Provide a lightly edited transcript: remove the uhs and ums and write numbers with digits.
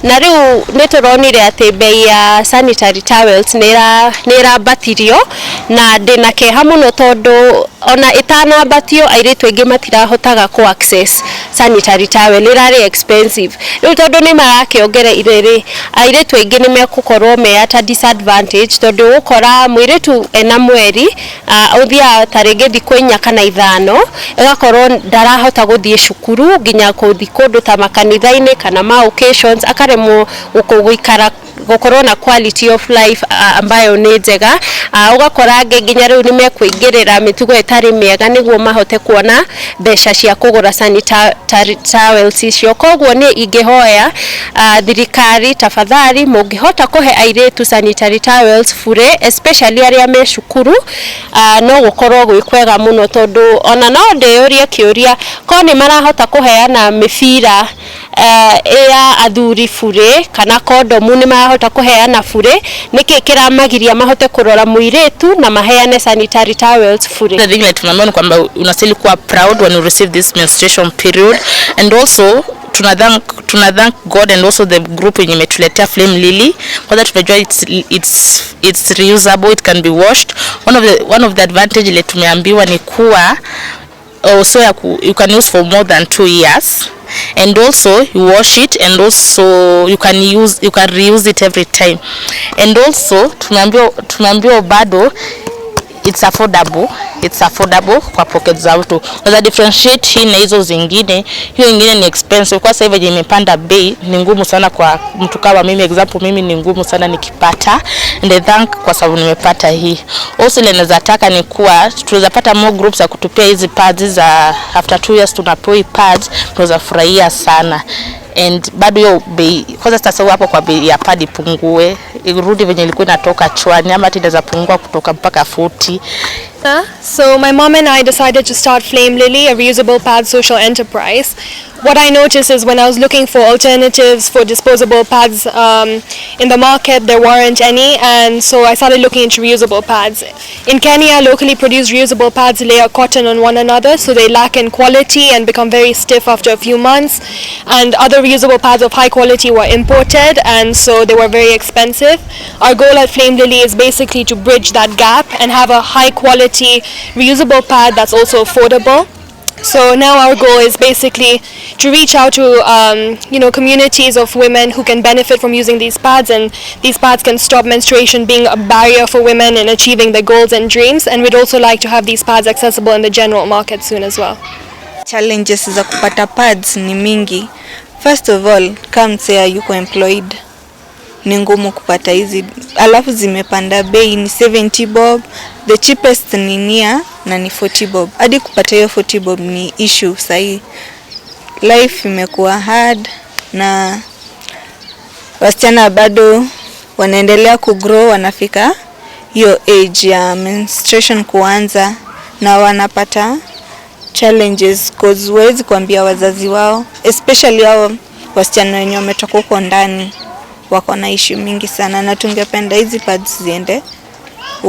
Na rĩu nĩ tũronire atĩ bei ya sanitary towels nĩ ĩrambatirio, na ndĩna kĩeha mũno tondũ ona ĩtanambatio airĩtu aingĩ matirahotaga kũ access sanitary towel, ĩrarĩ expensive. Rĩu tondũ nĩ marakĩongereire rĩ, airĩtu aingĩ nĩ mekũkorwo me at a disadvantage, tondũ ũgũkora mũirĩtu ena mweri ũthiaga ta rĩngĩ thikũ 4 kana 5, ĩgakorwo ndarahota gũthiĩ cukuru, nginya kũthiĩ kũndũ ta makanitha-inĩ kana ma occasions, akaremwo gũikara, gũkorwo na quality of life ambayo nĩ njega. Ũgakora angĩ nginya rĩu nĩ mekũingĩrĩra mĩtugo ĩtarĩ mĩega nĩguo mahote kuona mbeca cia kũgũra sanitary towels icio. Koguo niĩ ingĩhoya thirikari, tafadhali, mũngĩhota kũhe airĩtu sanitary towels bure, especially arĩa me cukuru, no gũkorwo gwĩ kwega mũno, tondũ ona no ndĩyũrie kĩũria, korwo nĩ marahota kũheana mĩbira ya athuri bure kana kondomu nĩ marahota kũheana bure, nĩkĩ kĩramagiria mahote kũrora mũirĩtu na maheane sanitary towels bure? The thing like tunaambiwa ni kwamba unastahili kuwa proud when you receive this menstruation period, and also tuna thank God and also the group yenye imetuletea Flame Lily. Kwanza tumejua it's reusable, it can be washed. One of the advantage ile tumeambiwa ni kuwa also you can use for more than 2 years, and also you wash it, and also you can reuse it every time. And also tumeambiwa bado it's affordable kwa pocket za watu. Unaweza differentiate hii na hizo zingine. Hiyo ingine ni expensive kwa sasa hivi yenye imepanda bei, ni ngumu sana kwa mtu kama mimi. Example, mimi ni ngumu sana nikipata, and I thank kwa sababu nimepata hii. Also ile naweza taka ni kuwa tunaweza pata more groups za kutupia hizi pads za after 2 years tunapewa hii pads, tunaweza furahia sana. And bado hiyo bei kwanza, sasa hapo kwa bei ya pad ipungue, irudi venye ilikuwa inatoka chwani, ama hata inaweza pungua kutoka mpaka 40. So my mom and I decided to start Flame Lily, a reusable pad social enterprise. What I noticed is when I was looking for alternatives for disposable pads in the market, there weren't any, and so I started looking into reusable pads. In Kenya, locally produced reusable pads layer cotton on one another, so they lack in quality and become very stiff after a few months. And other reusable pads of high quality were imported, and so they were very expensive. Our goal at Flame Lily is basically to bridge that gap and have a high quality reusable pad that's also affordable. So now our goal is basically to reach out to communities of women who can benefit from using these pads, and these pads can stop menstruation being a barrier for women in achieving their goals and dreams. And we'd also like to have these pads accessible in the general market soon as well. Challenges za kupata pads ni mingi. First of all, kama msee yuko employed, ni ngumu kupata hizi, alafu zimepanda bei, ni 70 bob, the cheapest ni 100 na ni 40 bob. Hadi kupata hiyo 40 bob ni issue sahii. Life imekuwa hard na wasichana bado wanaendelea kugrow, wanafika hiyo age ya menstruation kuanza na wanapata challenges, 'cause huwezi kuambia wazazi wao, especially hao wasichana wenye wametoka huko ndani, wako na issue mingi sana, na tungependa hizi pads ziende